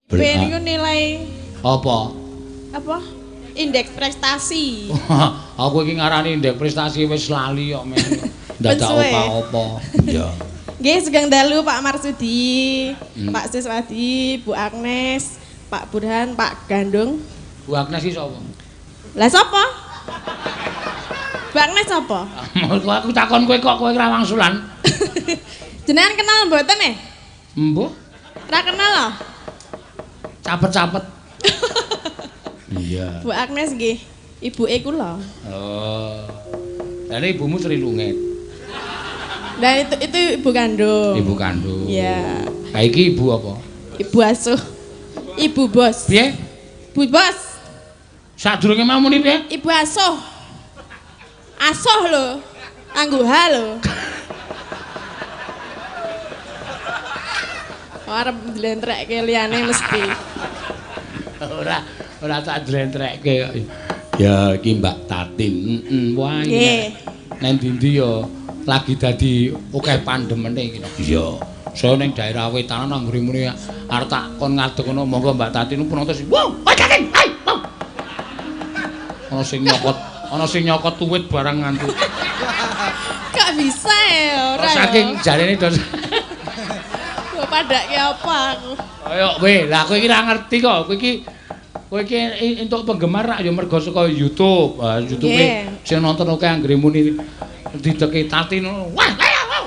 B niku nilai apa? Apa? Indeks prestasi. Aku iki ngarani indeks prestasi wis lali kok men. Dadak apa-apa. Iya. Nggih, sugeng dalu Pak Marsudi, Pak Siswadi, Bu Agnes, Pak Burhan, Pak Gandung. Bu Agnes iki sapa? Lah sapa? Bu Agnes sapa? Aku takon kowe kok kowe ra wangsulan. Jenengan kenal mboten e? Mbuh. Ra kenal lho. Capet-capet. Iya. Bu Agnes nggih, ibuke kula. Oh. Lah ibumu Sri Lungit. Lah itu ibu kandung. Ibu kandung. Iya. Lah iki ibu apa? Ibu asuh. Ibu bos. Piye? Bu bos. Sadurunge mau muni piye? Ibu asuh. Asuh lho. Anggo H lho. Arep njlentrekke liyane mesti. Ora tak njlentrekke kok. Ya iki Mbak Tatin. Heeh, wah iki. Nang ndi-ndi ya lagi dadi akeh pandemene iki. Iya. Saya ning daerah wetanan anggere muni arep tak kon ngadeg ngono monggo Mbak Tatin penonton sing wow, Mbak Tatin. Hai. Ana sing nyokot, ana sing nyokot tuwit barang nganti. Kok bisa ya ora. Saking jarene dos. Padake apa aku? Ayo kowe, lah kowe iki ora ngerti kok. Kowe iki entuk penggemar rak ya mergo saka YouTube. Ha YouTube sing nonton akeh anggere muni dideki Tatin ngono. Wah, ayo.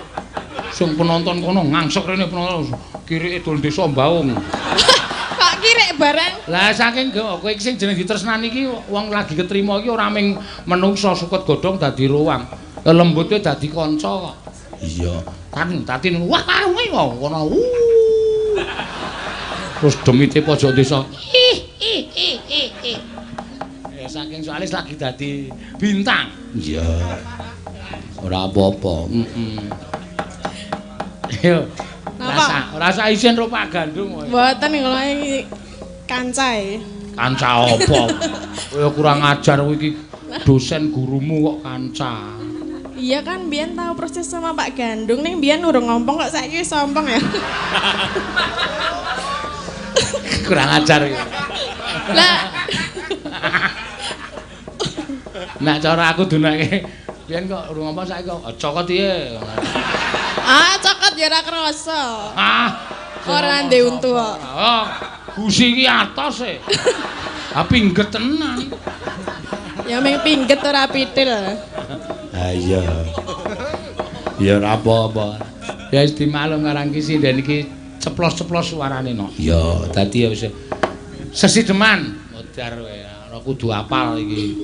Sing penonton kono ngangsek rene penonton kirike dol desa Mbaung. Kok kirik barang? Lah saking kowe iki sing jeneng ditresnani iki wong lagi ketrima iki ora mung menungsa sukut godhong dadi ruang. Lembute dadi kanca kok. Iya. Tatin wah kowe kono. Terus demite pojok desa. Ih ih ih ih ih. Ya saking soalé lagi dadi bintang. Iya. Ora apa-apa. Heeh. Yo. Rasa isin ro Pak Gandung kowe. Mboten kula iki kancae. Kanca apa? Kowe kurang ajar kowe iki dosen gurumu kok kanca. Iya kan biyen tahu proses sama Pak Gandung ning biyen urung ngompong kok saiki wis sombong ya. Kurang ajar iki. Lah. Nek cara aku dunake biyen kok urung ngompong saiki kok cokot piye. Ah, cokot ya ora krasa. Ah, ora ndek untu kok. Oh, gusi iki atos e. Ha pingget tenan. Ya ming pingget ora pitil. Ha iya. Ya ora apa-apa. Ya wis dimaklum karang iki sinden iki ceplos-ceplos suarane no. Ya, dadi ya wis sesideman modar kowe. Ora kudu apal iki.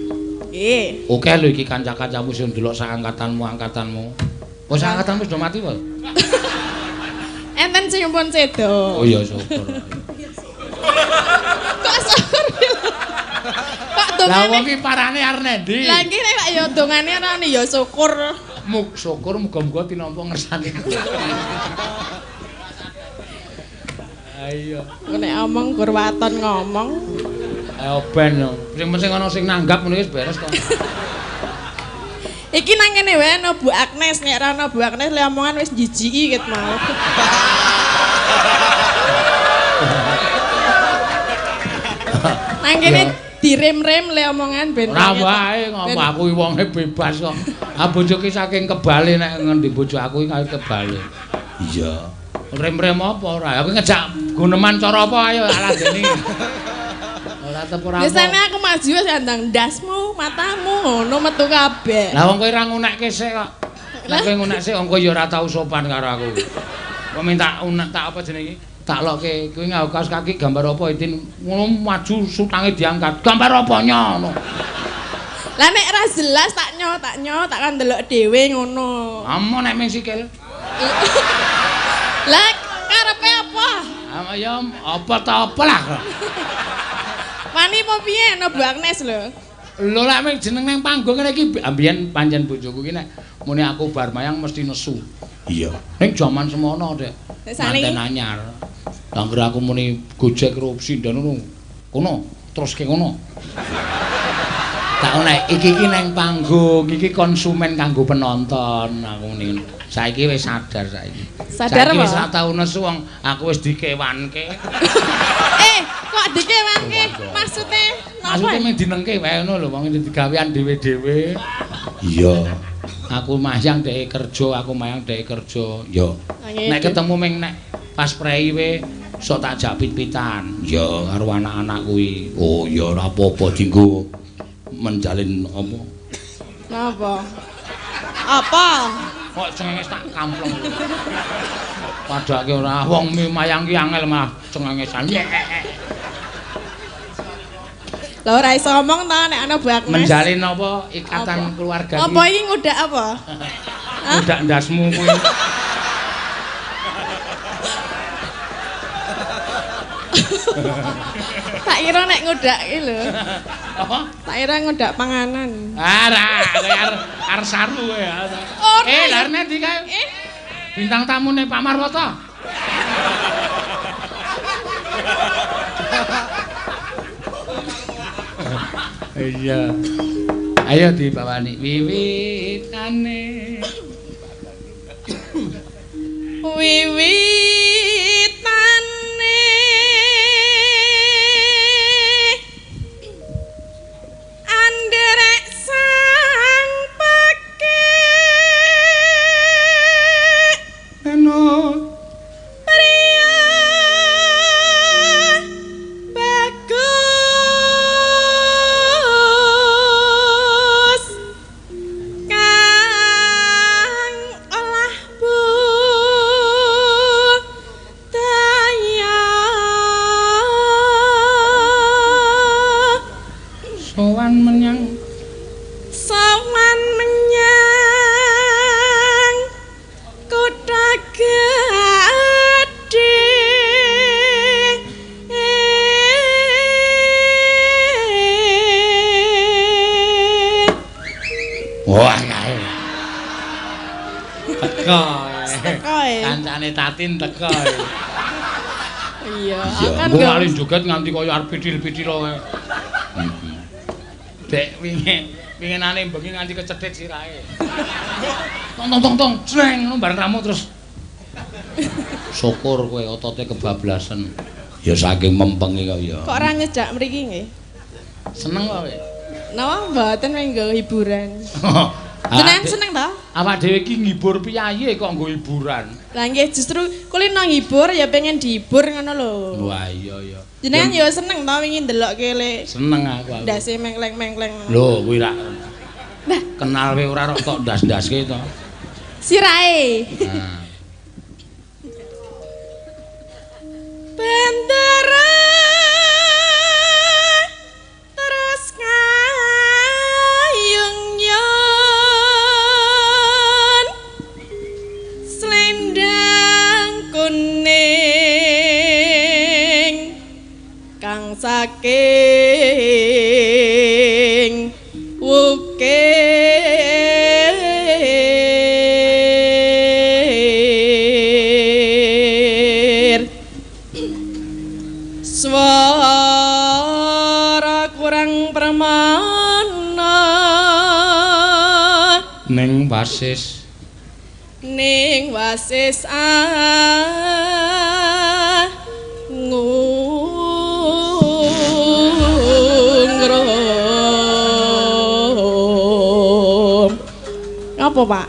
Nggih. Oke lho iki kanca-kancamu sing ndelok sak angkatanmu. Wis angkatanmu wis do mati wae. Enten sing pun sedo. Oh iya syukur. Kok syukur? Pak dongane. Lah wong iki parane arep nendi? Lah iki nek ya dongane ora ya syukur. Mug syukur muga-muga tinampa ngersane. Ayo. Nek omong gur waton ngomong. Ayo ben yo. Sing penting ana sing nanggap ngono wis beres kok. Iki nang kene wae ana Bu Agnes, nek ora ana Bu Agnes le omongan wis jijiki ket mau. Nang kene direm-rem le omongan ben. Ora wae ngomong aku wonge bebas kok. Ah bojoke saking kebale nek ngendi bojo aku iki kebale. Iya. Rem-rem apa ora? Aku ngejak guneman cara apa ayo aladene. Ora tetep ora. Biasane aku maju wis andang ndasmu, matamu ngono metu kabeh. Lah wong kowe ora ngunekke sik kok. Nek kowe ngunek sik wong kowe ya ora tau sopan karo aku. Kok minta unek tak apa jenenge iki? Tak lokke kowe nganggo kaos kaki gambar apa Itin ngono maju sutange diangkat. Gambar apa nyo ngono. Lah nek ora jelas tak nyo tak kan ndelok dhewe ngono. Amo nek ming sikil. Lah karepe apa? Ah ya apa ta apa lah. Wani apa piye ana Bu Agnes lho. Lho lek ming jeneng nang panggung ngene iki mbiyen pancen bojoku iki nek muni aku bar mayang mesti nesu. Iya. Ning jaman semono, Dek. Manten anyar. Angger aku muni Gojek korupsi ndan ngono. Kono teruske ngono. Tak nek iki iki nang panggung, iki konsumen kanggo penonton aku muni. Saiki wis sadar saiki. Sadar saiki wis ora tau nesu wong aku wis dikewanke. Kok dikewangke maksude napa? Maksude mung dinengke wae ngono lho, wong digawean dhewe-dhewe. Iya. Aku mayang dheke kerja, aku mayang dheke kerja. Ya. Nek ketemu ming nek pas prei we sok tak jak pit-pitan. Ya karo anak-anak kuwi. Oh ya ora apa-apa dienggo menjalin apa? Napa? Apa? Kok cengenges tak kampleng. Padake ora wong mayang ki angel malah cengengesan. Lah ora iso ngomong ta nek ana Bu Agnes. Menjalin apa ikatan keluarga iki? Apa iki ngudak apa? Ngudak ndasmu kuwi. Tak kira nek ngudak iki lho. Apa? Tak kira ngudak panganan. Ora, arep saru kowe. Eh, lha arep ndi kae? Bintang tamune Pak Marwoto. Iya. Ayo dibawani wiwitane. Wiwitane anderek sang pekik manut priya bagus kang olah budaya sowan menyang sowan menyang kutha gedhe. Wah kae. Teko. Teko e. Kancane Tatin teko. Iya, kan gak lali joget nganti kaya arep pitil-pitil kae. Dek wingi winginane bengi nganti kecethit sirahe. Tong tong tong tong, jreng ngono bareng ramu terus. Syukur kowe otote kebablasan. Ya saking mempengi kok ya. Kok ora nyejak mriki nggih? Seneng kok kowe. Napa mboten nggo hiburan. Jenengan seneng ta? Awak dhewe iki nghibur piyayi kok nggo hiburan. Lah nggih justru kulino nghibur ya pengen dihibur ngono lho. Wah iya iya. Jenengan ya seneng ta wingi ndelokke le. Seneng aku. Ndase mengkleng-mengkleng. Lho kuwi rak. Nah, kenal we ora kok tok ndas-ndaske to. Sirahe. Nah. Bendera terus ngayung yon selendang kuning kang saking wukir swara kurang permana ning wasis ngungrum. Apa, Pak?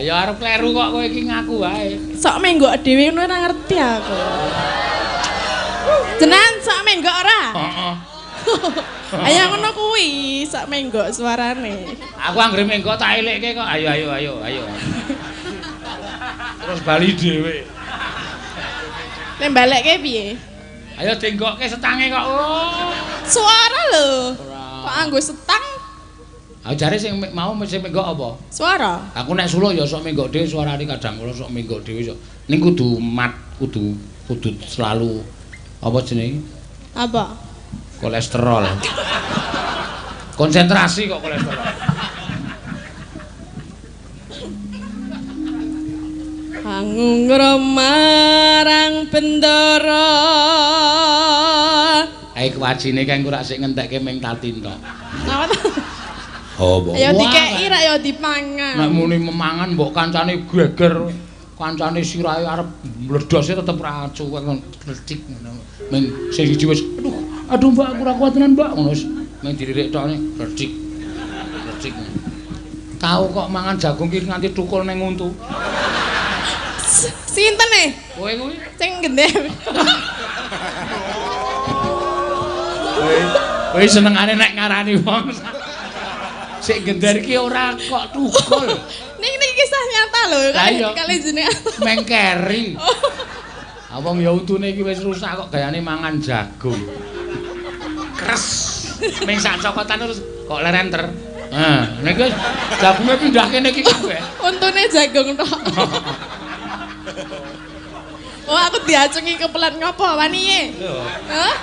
Ya arep kleru kok kowe iki ngaku wae. Sok menggok dhewe ngono ora ngerti aku. Jenengan sok menggok ora? Heeh. Ayo ngono kuwi, sok menggok suarane. Aku anggere menggok tak elekke kok. Ayo ayo ayo ayo. Terus bali dhewe. Nek balekke piye? Ayo denggokke setange kok. Oh. Suara lho. Kok anggo setang? Aku jare sing mau sing menggok apa? Suara. Aku nek suluk ya sok menggok dhewe suarane kadang kala sok menggok dhewe sok. Ning kudu mat, kudu selalu apa jenenge? Apa? Kolesterol. Konsentrasi kok kolesterol. Angungrum marang bendara. Ae kuwajine kae engko rak sik ngentekke ming Tatin tok. Napa to? Oh, ya dikeki rak ya dipangan. Nek muni memangan mbok kancane geger, kancane sirahe arep mledhose tetep ra cuwek lecik ngono. Ming sing siji wis aduh Aduh Mbak, aku ora kuat tenan, Mbak. Ngono wis mung dilirik tok rethik. Rethik. Tau kok mangan jagung ki nganti tukul ning untu. Sinten e? Kowe kuwi sing gendhe. Kowe senengane nek ngarani wong. Sik gender iki ora kok tukul. Niki niki kisah nyata lho, kali jenengan. Mengkeri. Ah wong ya untune iki wis rusak kok gayane mangan jagung. Kres. Ming sak cokotan terus kok leren ter. Nah, niki jagunge pindah kene iki kabeh. Untune jagung tok. Oh, aku diacungi kepelan ngopo waniye? Hah?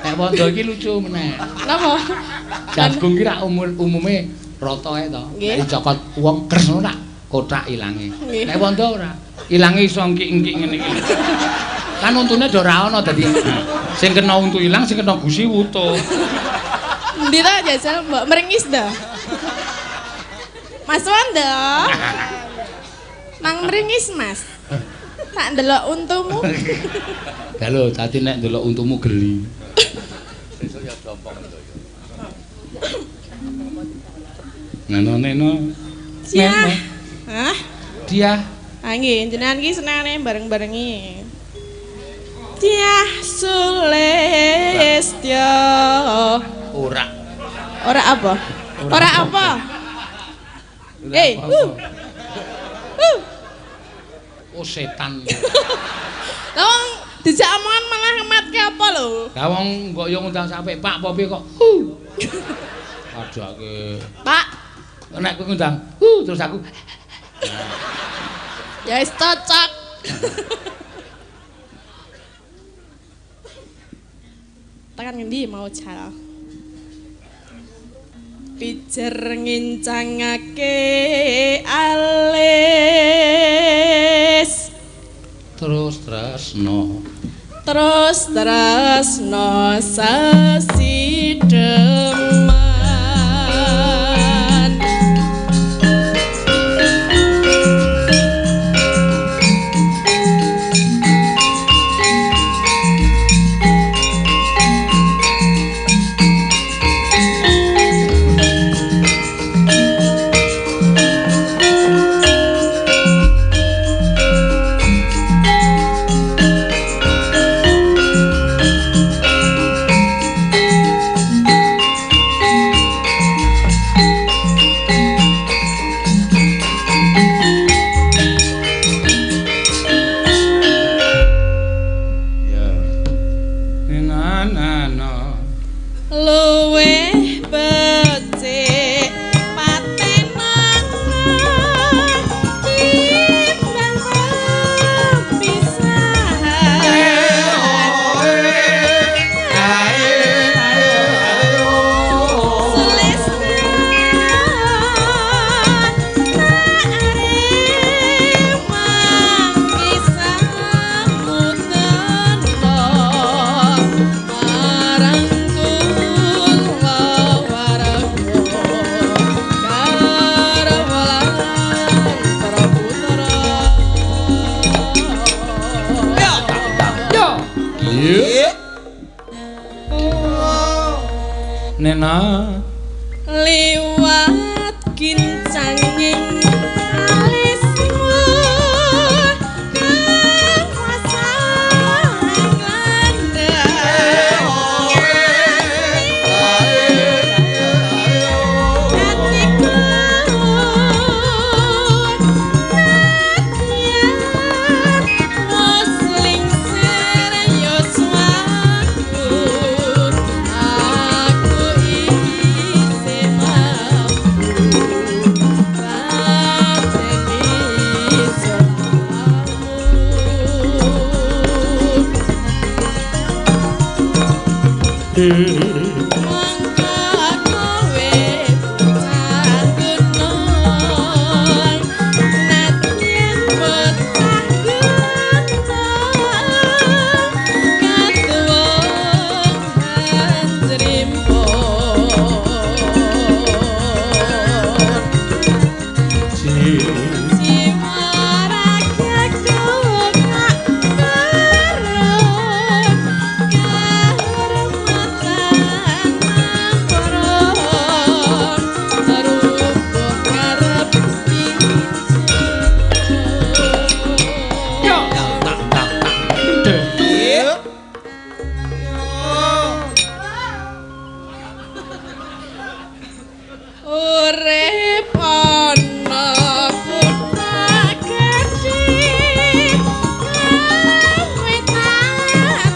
Nek wondo iki lucu meneh. Napa? Jagung ki rak umume rata ae to. Nek dicokot wong kres ngono rak kothak ilange. Nek wondo ora, ilange iso engkik-engkik ngene iki. Kan untune do ora ana dadi sing kena untu ilang, sing kena gusi wutuh. Endi ta jajal mbok meringis ta? Mas Wondo. Mang meringis, Mas. Tak ndelok untumu. Lah lho, dadi nek ndelok untumu geli. Sesuk ya dompong lho ya. Neno neno. Dia. Hah? Dia. Ah nggih, jenengan iki senengane bareng-barengi. Dia Sulistyo. Ora. Ora apa? Ora apa? Hei, Oh setan. Lah wong dijak omongan malah ngematke apa lho? Lah wong kok yo ngundang sampe Pak apa piye kok. Padake. Pak, nek kowe ngundang, terus aku. Ya wis cocok. Tekan ngendi mau jal? Pijer ngincangake alis. Terus tresno. Terus tresno sesideman. Nena liwat kincanging alismu kang wasang landheng atiku nadyan wis lingsir yuswaku aku isih mampu pateni selamu. Mongko kowe bocah gunung nadyan bocah gunung katuwung hanjrimpo. Urip ana kutha gedhe gawe tatukake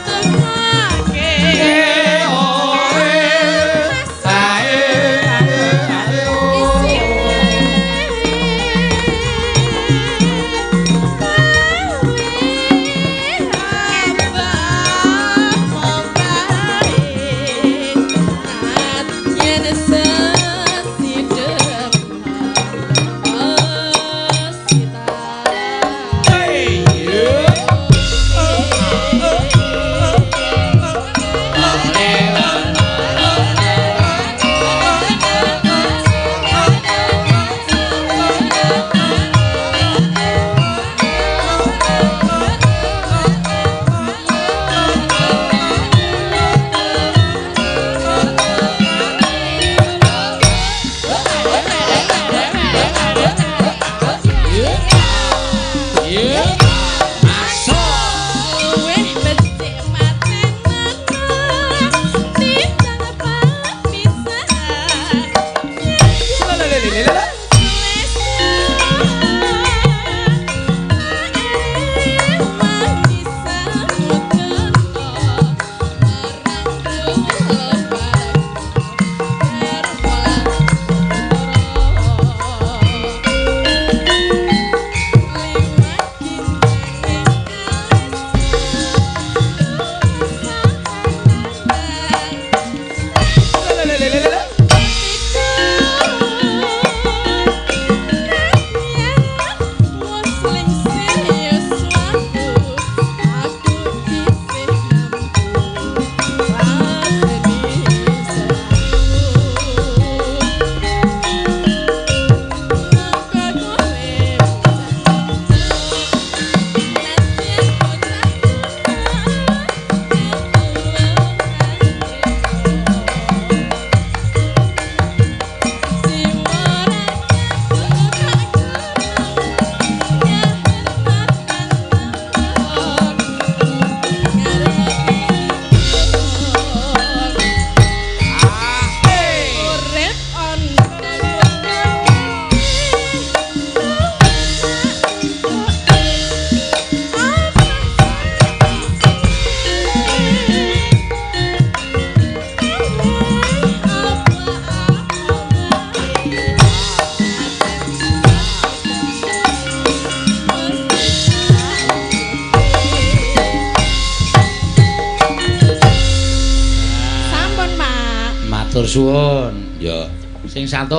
Matur suwun. Ya, sing 100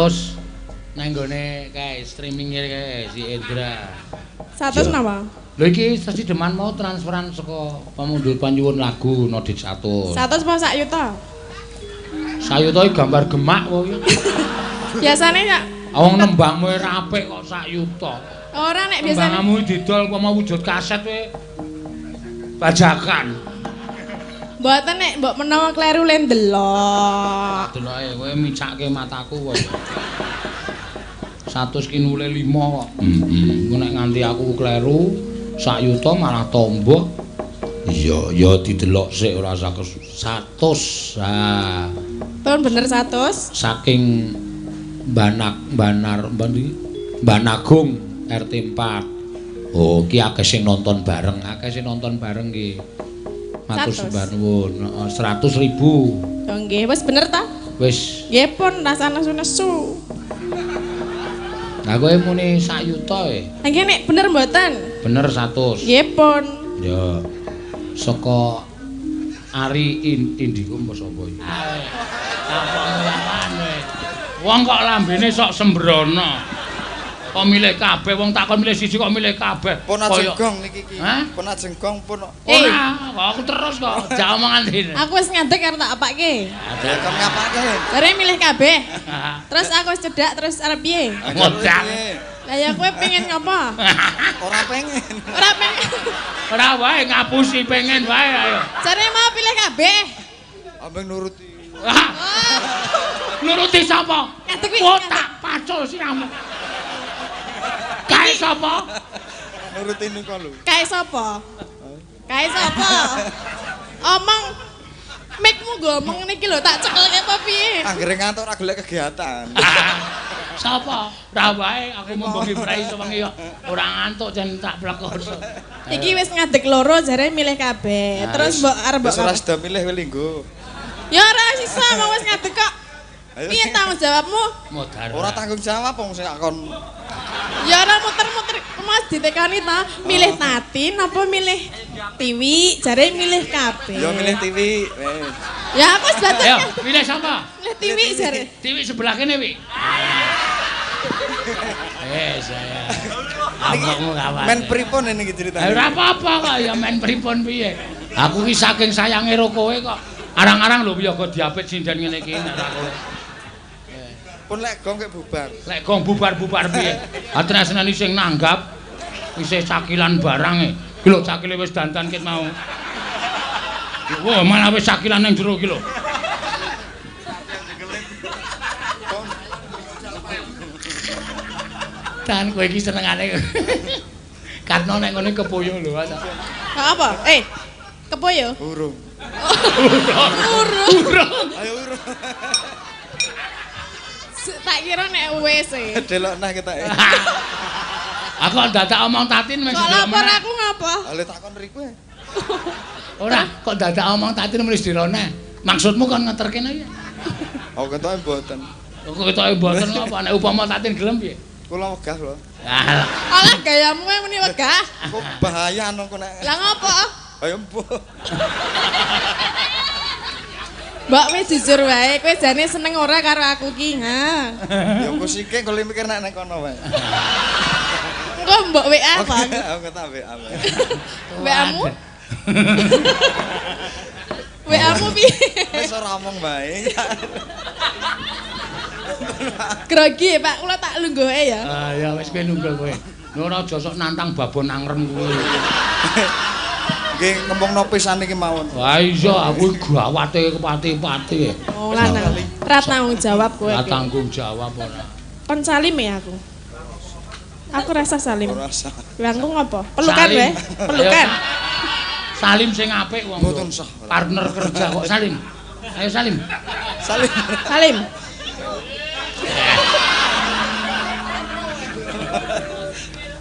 nang nggone kae streaming kae si Indra. 100 napa? Lho iki sesideman mau transferan saka pamundhut panyuwun lagu Nodit 100. 100 apa sak yuta? Sak yuta iki gambar gemak wae. Biasane sak wong nembangmu ora apik kok sak yuta. Ora nek biasane nembangmu didol apa mau wujud kaset kowe bajakan. Mboten nek mbok menawa kleru le ndelok. Deloke kowe micake mataku kowe. 100 ki nule 5 kok. Heeh. Engko nek nganti aku kleru sak yuta malah tombok. Iya, ya didelok sik ora usah 100. Ha. Pun bener 100. Saking Banak Banar Banagung RT 4. Oh, ki akeh sing nonton bareng, akeh sing nonton bareng ki. Matur sembah nuwun. Heeh, 100.000. Oh nggih, wis bener ta? Wis. Nggih pun rasane nesu-nesu. Lah kowe muni sak yuta e. Lah nggih nek bener mboten? Bener 100. Nggih pun. Ya. Saka Ari Indigo apa sapa iki? Wong kok lambene sok sembrono. Kok milih kabeh wong takon milih siji kok milih kabeh. Pun ajeng gong niki iki. Pun ajeng gong pun. Ora, kok aku terus kok jak omongan dene. Aku wis ngadeg arep tak apake. Ya kon ngapake? Jare milih kabeh. Terus aku wis cedhak terus arep piye? Ngodak. Lah ya kowe pengen ngopo? Ora pengen. Ora pengen. Ora wae ngapusi pengen wae ayo. Jare mau pilih kabeh. Ambeng nuruti. Nuruti sapa? Ngadeg kuwi. Tak pacul siramu. Kae sapa? Nuruti nika lho. Kae sapa? Kae sapa? Omong Mikmu ngomong niki lho tak cekelke apa piye? Anggere ngantuk ora golek kegiatan. Sapa? Ra wae aku mumbengi prei sewengi yo ora ngantuk jen tak plekor. Iki wis ngadeg loro jare milih kabeh. Terus mbok arep mbok wis ora sida milih kowe linggo. Ya ora sisa wong wis ngadeg kok. Piye tanggung jawabmu? Modar. Ora tanggung jawab wong sing akon. Ya ora muter-muter Mas ditekani ta, milih Tatin apa milih Tiwi? Jare milih kabeh. Ya milih Tiwi. Wis. Ya aku wis batur. Ayo, milih sapa? Milih Tiwi jare. Tiwi sebelah kene, Wi. Saya. Awakmu kawan. Men pripun ini ceritane? Ora apa-apa kok ya men pripun piye. Aku ki saking sayange ro kowe kok. Arang-arang lho piye diabet sinden ngene iki nek ora kowe. Pun lek gong kek bubar. Lek gong bubar-bubar piye? Atresnani sing nanggap isih cakilan barang e. Ki lho cakile wis dandan ket mau. Wah, malah wis cakilan nang jero ki lho. Dan kowe iki senengane. Karena nek ngene kepoyo lho. Apa? Kepoyo? Urung. Urung. Urung. Ayo urung. Tak kira nek wis e. Delok nah ketake. Aku dadak omong Tatin wis. Kok lapor aku ngapa? Lha takon riku. Ora, kok dadak omong Tatin mesti dirone. Maksudmu kon ngeterke ya? Oh, ketoke mboten. Kok ketoke mboten apa nek upama Tatin gelem piye? Kula wegah lho. Alah gayamu muni wegah. Kok bahaya nang kok nek. Lah ngopo? Ayo mbuh. Mbok wis jujur wae, kowe jane seneng ora karo aku ki, ha? Ya engko sike kok mikir nek nang kono wae. Engko mbok WA apa? Aku tak WA. WA-mu? WA-mu piye? Wis ora omong wae. Grogi Pak, kula tak lungguhe ya. Ah ya wis kowe lungguh kowe. Ora aja sok nantang babon angrem kuwi. Nggih ngomongno pisan iki mawon. Wah iya aku gawate kepati-pati. Oh lanang. Ora tanggung jawab kowe. Ora tanggung jawab ora. Kon salim ya aku. Aku rasa salim. Ora sah. Lah engko ngopo? Pelukan wae. Pelukan. Salim sing apik wong. Mboten sah. Partner kerja kok salim. Ayo salim. Salim. Salim.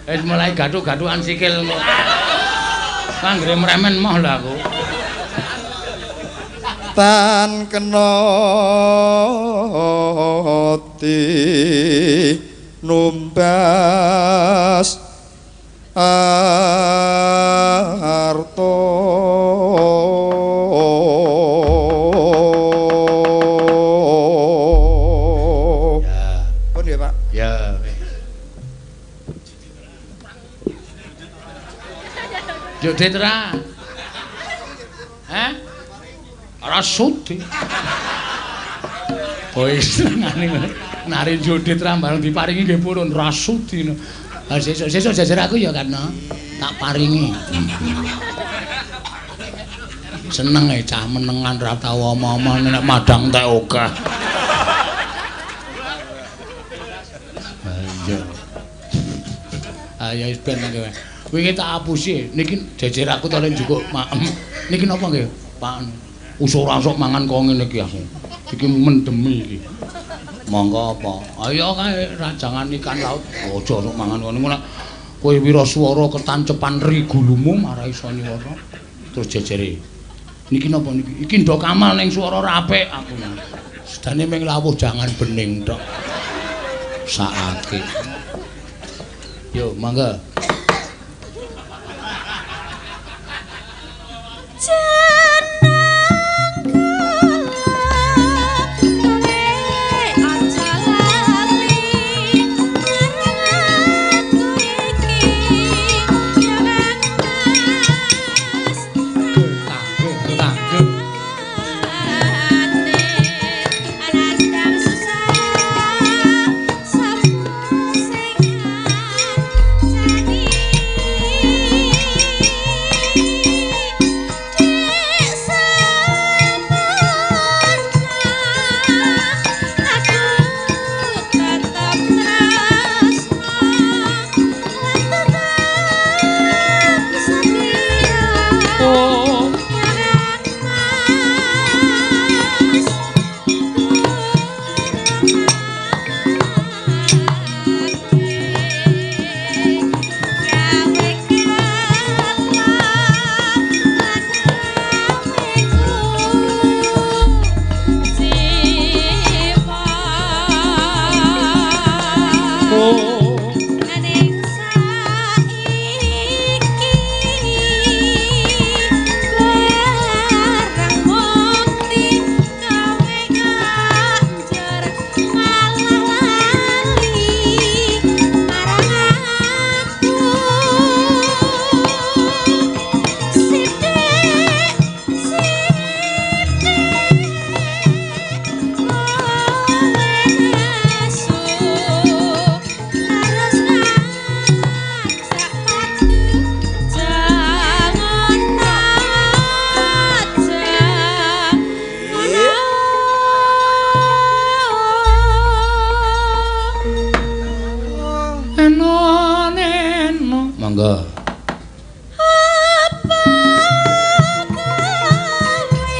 Wis mulai gathuk-gathukan sikil kok. Anggere mremen moh lho aku. Tan kena numbas arta. Ya. Pun ya, Pak? Ya. Jodet ra? Hah? Ora sudi. Oh senengane nari jodet ra bareng diparingi nggih purun ra sudi. Ha sesuk-sesuk jajar aku ya Karno. Tak paringi. Seneng e cah menengan ra tau omong-omong nek madang tek akeh. Ayo. Ayo wis ben kowe. Wingi tak apusi niki jejer aku to njukuk maem. Niki napa nggih, Pak? Usur asuk mangan kok ngene iki aku. Iki mendemi iki. Monggo apa? Ayo kae rajangan ikan laut. Aja sok mangan ngono nek kowe wiraswara ketancepan ri gulumu marah iso nyuwara. Terus jejere. Niki napa niki? Iki ndok kamal ning swara ora apik aku. Sedane ming lawuh jangan bening tok. Saake. Yo, mangga. Susah Bojomu ning saiki barang mukti kowe ganjar malah lali marang aku sithik sithik kowe nesu harus ngajak padu jangan aja ngono. Eno neno. Monggo. Apa kowe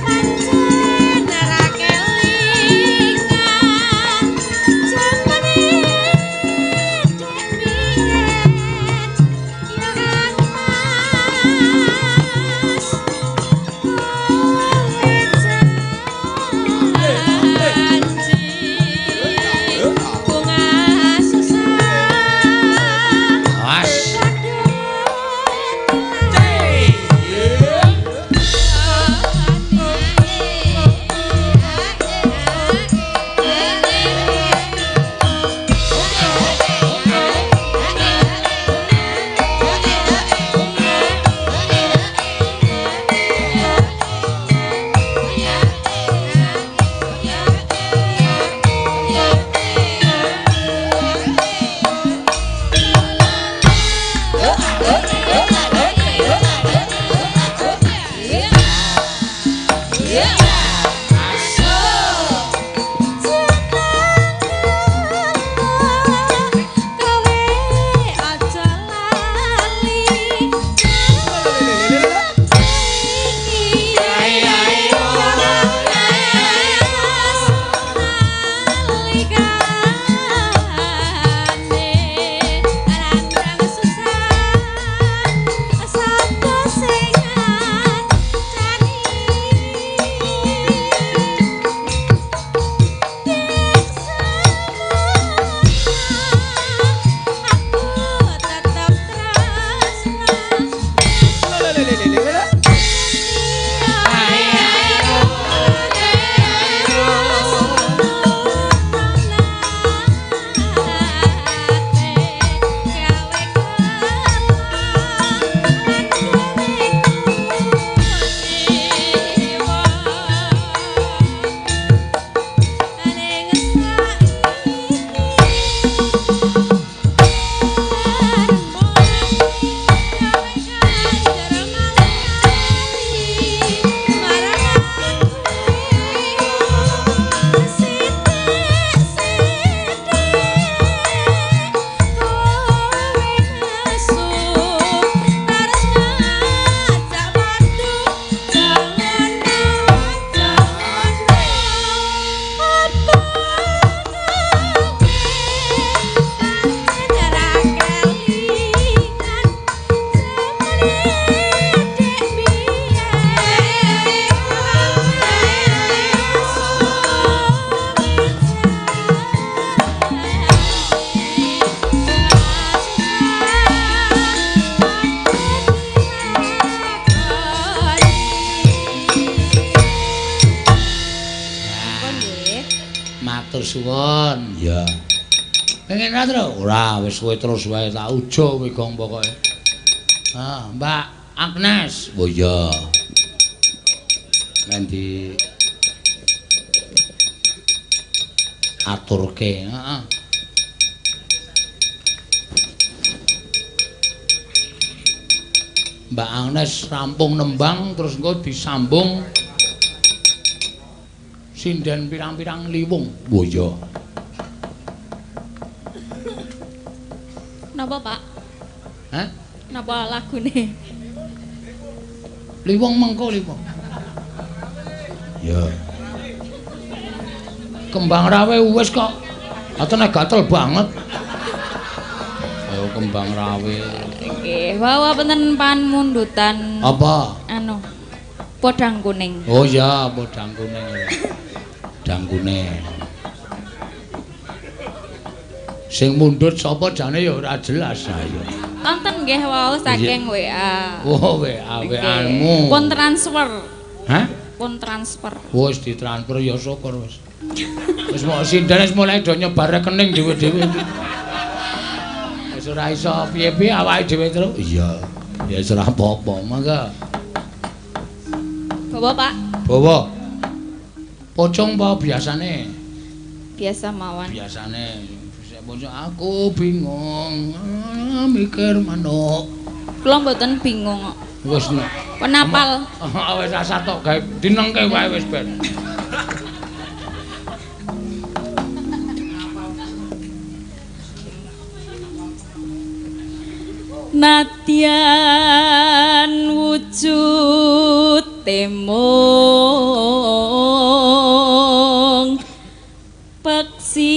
pancen ora kelingan jamane dek biyen ya Kang Mas kowe janji bunga susah. Awas. Kowe aja lali nalikane randang susah sapa sing ngancani. Aku tetep tresna. Matur suwun. Ya. Pengen ra, Tru? Ora, wis suwe terus wae tak ujo kowe gong pokoke. Ah, Mbak Agnes. Oh iya. Men di aturke, heeh. Mbak Agnes rampung nembang terus engko disambung sinden pirang-pirang liwung. Oh iya. Napa, Pak? Hah? Napa lagune? Liwung mengko liwung. Ya. Kembang rawe wis kok. Atene gatel banget. Ayo kembang rawe. Nggih, wawa wonten panmundutan. Apa? Anu. Podang kuning. Oh iya, podang kuning. Podang kuning. Sing mundhut sapa jane ya ora jelas ayo. Wonten nggih wau saking WA. Oh, WA WA-mu. Pun transfer. Hah? Pun transfer. Wis ditransfer ya syukur wis. Wis mok sinden wis mulai do nyebar rekening dhewe-dhewe iki. Wis ora iso piye-piye awake dhewe terus. Iya. Ya wis ora apa-apa, mangga. Bawa, Pak. Bawa. Pocong apa biasane? Biasa mawon. Biasane. Pocong aku bingung mikir manuk. Kula mboten bingung kok. Wis nek penapal. Wis asah tok gawe dinengke wae wis ben. Nadyan wujud temung peksi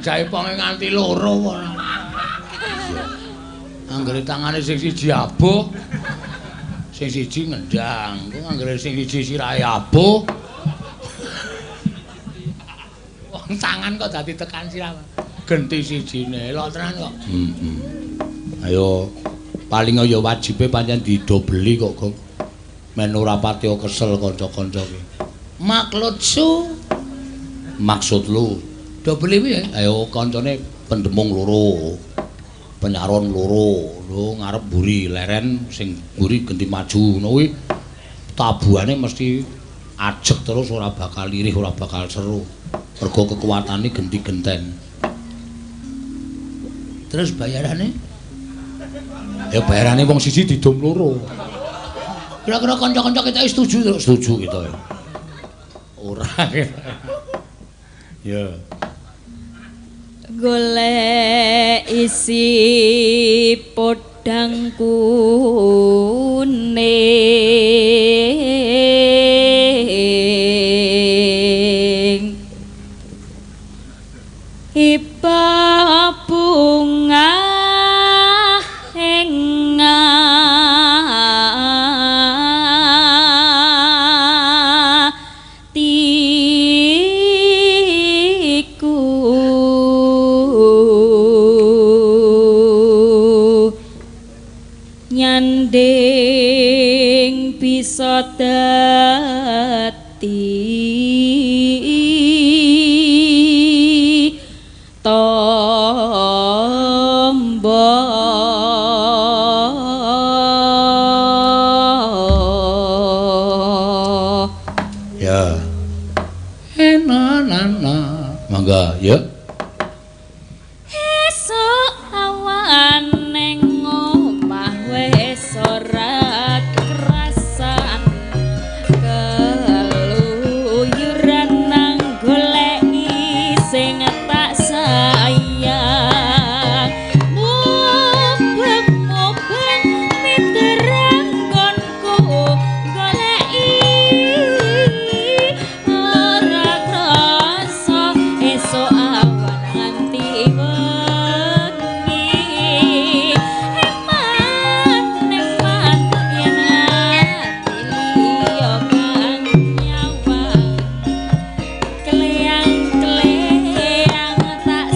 Jaiponge nganti loro ora. Anggere tangane sing siji abuh, sing siji ngendang. Ku anggere sing siji sirahe abuh. Wong tangan kok dadi tekan sirah. Genti sijine, elok tenan kok. Heeh. Ayo paling ya wajibe pancen didobeli kok, Gong. Men ora patiya kesel kanca-kanca ki. Maklutsu. Maksud lu dobeli piye? Ayo kancane pendemung loro. Penyaron loro, lho ngarep mburi leren sing mburi genti maju ngono kuwi tabuhane mesti ajeg terus ora bakal lirih, ora bakal seru. Mergo kekuatane genti-genten. Terus bayarane? Ya bayarane wong siji didom loro. Kira-kira kanca-kanca kita setuju terus setuju kita ya. Ora. Ya. Golek isi podang kuning iba bunga ing atiku nyanding bisa dadi tombo. Ya. Enanana. Mangga, ya. Esuk awan ning omah wis ora krasan keluyuran nang goleki sing tak sayang mubeng-mubeng miterang nggonku goleki ora krasa esuk awan nganti wengi eman eman yen ati liya kang nyawang kleyang-kleyang tak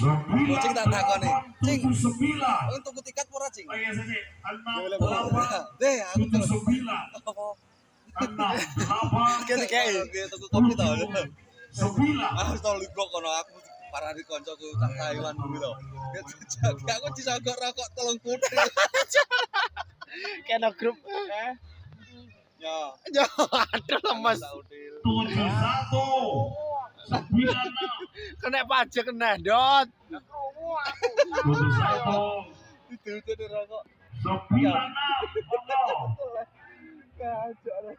Cing tak takoni. Cing. 9. Aku tuku tiket ora, Cing? Oke, sini. 6 8 Deh, aku 7 9 Apa? 6 8 Kene kae tuku kopi to. 9. Aku tau ligok kono aku parani koncoku cah Taiwan kuwi to. Aku disogok rokok 3 kutil. Kena grup. Ya. Ya, aduh lemes. Tak util. 7 1 9 6 Kena pajak kena dot. 7 1 Diduduk rokok. 9 6. Monggo. Kacau.